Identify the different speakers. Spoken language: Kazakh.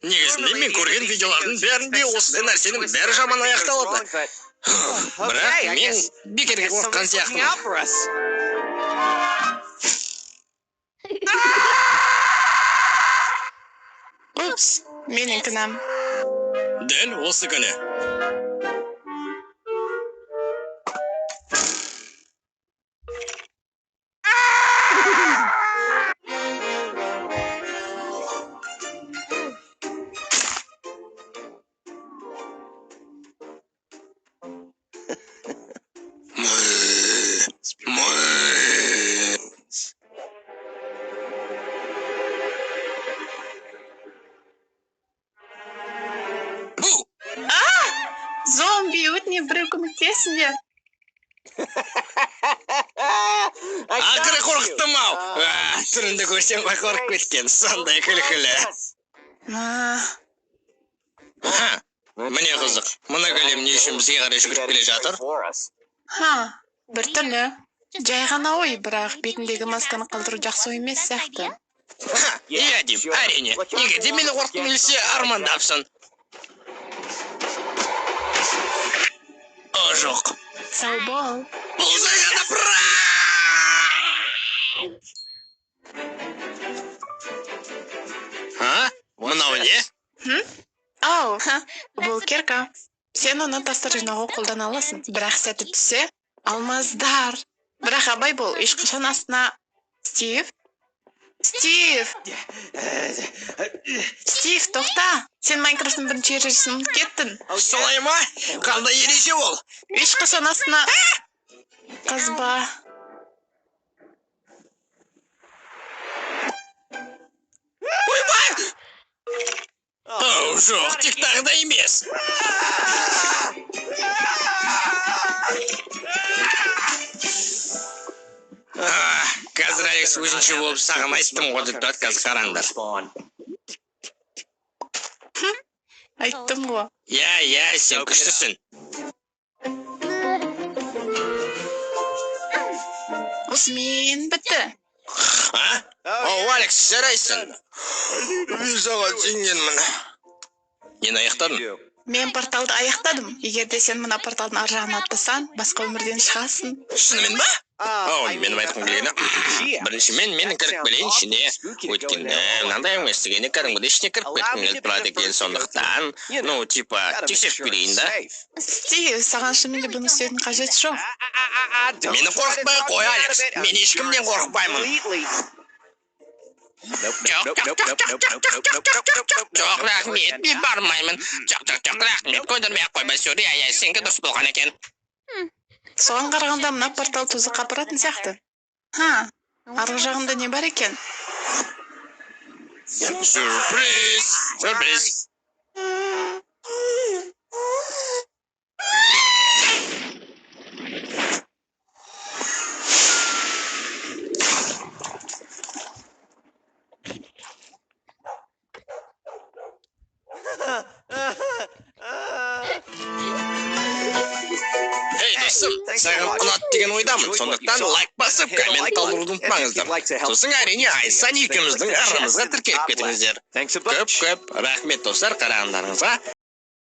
Speaker 1: Негізінде мен көрген видеолардың бәрінде осындай нәрсенің бәрі жаман аяқталады. Бірақ мен бекерге қорыққан сияқтымын.
Speaker 2: Упс, менің кінәм.
Speaker 1: Дәл осы күні. Бу!
Speaker 2: Зомби, өтінемін, біреу көмектесіңдер.
Speaker 1: Ақыры қорқыттым ау. Түріңді көрсем ғой қорқып кеткен. Сондай күлкілі. Ха, міне қызық. Мына голем не үшін бізге қарай жүгіріп келе жатыр?
Speaker 2: Ха, біртүрлі. Жай ғана ой, бірақ бетіндегі масканы қалдыру жақсы ой емес сияқты.
Speaker 1: Ха, иә деймін, әрине. Егер де мені қорқытқың келсе, армандапсың. О, жоқ.
Speaker 2: Сау бол.
Speaker 1: Бұл жай ғана пранк! А? Мынау не?
Speaker 2: Ау, ха, бұл кирка. Сен оны тастар жинауға қолдана аласың. Бірақ сәті түссе, алмаздар. Бірақ абай бол, ешқашан астына... Стив? Стив! Стив, тоқта! Сен Майнкрафттың бірінші ережесін ұмытып кеттің.
Speaker 1: Солай ма? Қандай ереже ол?
Speaker 2: Ешқашан астына... Қазба.
Speaker 1: Ойбай! Оу, жоқ, тек тағы да емес. Қазір Алекс өзінше болып саған айттым ғой деп тұрады, қазір қараңдар.
Speaker 2: Айттым ғой.
Speaker 1: Иә, иә, сен күштісің.
Speaker 2: Осымен бітті.
Speaker 1: А? Оу, Алекс, жарайсың. Мен саған сенгенмін. Нені аяқтадың?
Speaker 2: Мен порталды аяқтадым. Егер де сен мына порталдың ар жағына аттасаң, басқа өмірден шығасың.
Speaker 1: Шынымен ба? Оу, менің айтқым келгені, бірінші мен кіріп келейін ішіне. Өйткені мынандай әңгіме естігенде кәдімгідей ішіне кіріп кеткім келіп тұрады екен, сондықтан, ну, типа, тексеріп келейін да.
Speaker 2: Стив, саған шынымен де бұны істеудің қажеті жоқ.
Speaker 1: Мені қорқытпай қой, Алекс. Мен ешкімнен қорықпаймын. Жоқ, жоқ, жоқ, жоқ, жоқ, жоқ, жоқ, жоқ, жоқ, жоқ, жоқ, рахмет, мен бармаймын. Жоқ, жоқ, жоқ, рахмет, көндірмей ақ қойма, сори, ай, сенікі дұрыс болған екен.
Speaker 2: Соған қарағанда мына портал тозаққа апаратын сияқты. Ха, арғы жағында не бар екен?
Speaker 1: Сюрприз, сюрприз. Эй, досым, саған ұнады деген ойдамын. Сондықтан лайк басып, коммент қалдыруды ұмытпаңыздар. Сосын әрине Айсан екеуміздің арнамызға тіркеліп кетіңіздер. Көп-көп рахмет достар қарағандарыңызға.